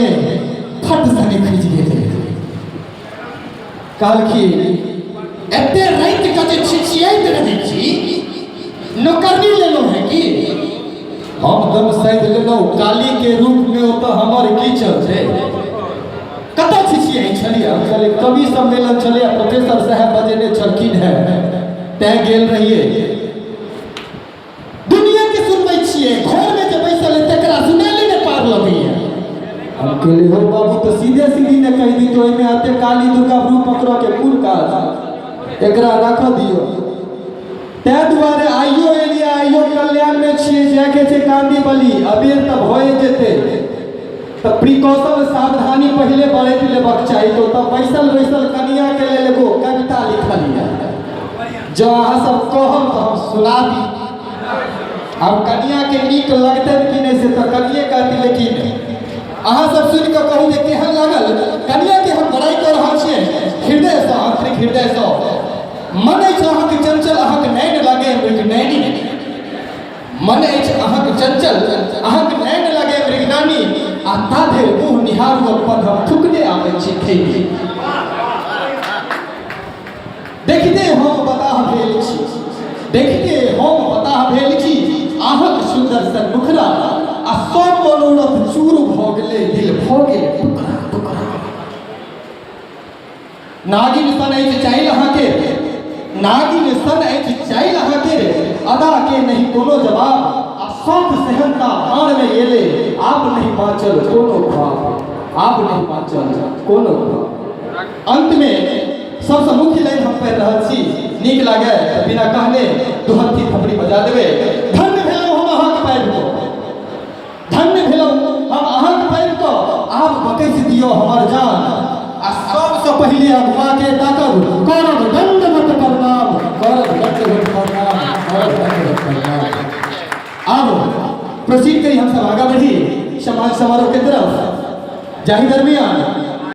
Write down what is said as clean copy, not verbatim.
सुनलियै, फट सने खुजि गेलै। कहलखिन, एते राति कऽ जे छिछियाइत रहै छी, नौकरनी लेलहुँ है की? हम दम सैध लेलहुँ, काली के रूप में ओतऽ हमर की चलतै? कतऽ छिछियाइ छलियै? हम कहलियै, कवि सम्मेलन छलै, प्रोफेसर साहेब बजेने छलखिन हेँ, तैं गेल रहियै। दुनिया के सुनबै छियै, घरमे जे बैसल है तकरा सुनाले ने पार लगैया। हम कहलियै, हो बाबू, तऽ सीधे सीधी ने कहि दितौ, ओहिमे एते काली दुर्गा रूप पकड़ऽ के कोन काज? एकरा राखऽ दियौ। ताहि दुआरे आइयो एलियै, आइयो कल्याणमे छियै, जायके छै कांदीबली, अबेर तऽ भए जेतै, तऽ प्रिकॉशन, सावधानी पहिले बरति लेबाक चाही। तऽ ओतऽ बैसल बैसल कनियाके लेल एगो कविता लिखल यऽ, जँ अहाँ सब कहब तऽ हम सुना दी। आब कनियाके नीक लगतनि कि नहि से तऽ कनिये कहती, लेकिन अहाँ सब सुनि कऽ कहू जे केहन लागल। कनियाके हम बड़ाइ कऽ रहल छियै हृदयसँ, आंतरिक हृदयसँ। मन अछि अहाँके चंचल, अहाँके नैन लागे मृगनैनी। मन अछि अहाँके चंचल, अहाँके नैन लागे मृगनानी, आ ताधरि मुँह निहारू अपन, हम थुकने आबै छी खैनी। देखिते हम बताह भेल छी, देखिते हम बताह भेल छी अहाँक सुन्दर सन मुखरा, आ सब मनोरथ चूर भऽ गेलै, दिल भऽ गेल टुकड़ा टुकड़ा। नागिन सन अछि चाइल अहाँके, नागिन सन अछि चाइल अहाँके, अदा के नहीं कोनो जवाब, आ सब सेहनता भाड़ में गेले, आब नहीं बाँचल कोनो ख्वाब, आब नहीं बाँचल कोनो ख्वाब। अंत में सबसँ मुख्य लाइन हम पढ़ि रहल छी, नीक लागे तऽ बिना कहने दुहत्थी थपड़ी बजा देबै। धन्य भेलहुँ हम अहाँके पाबि कऽ, धन्य भेलहुँ हम अहाँके पाबि कऽ, आब बकसि दियौ हमर जान, आ सबसँ पहिले अगुआ के ताकब, करब दंडवत प्रणाम, करब दंडवत प्रणाम, करब दंडवत प्रणाम। आब प्रोसीड करी, हम सब आगा बढ़ी समाज समारोह के तरफ, जाहि दरमियान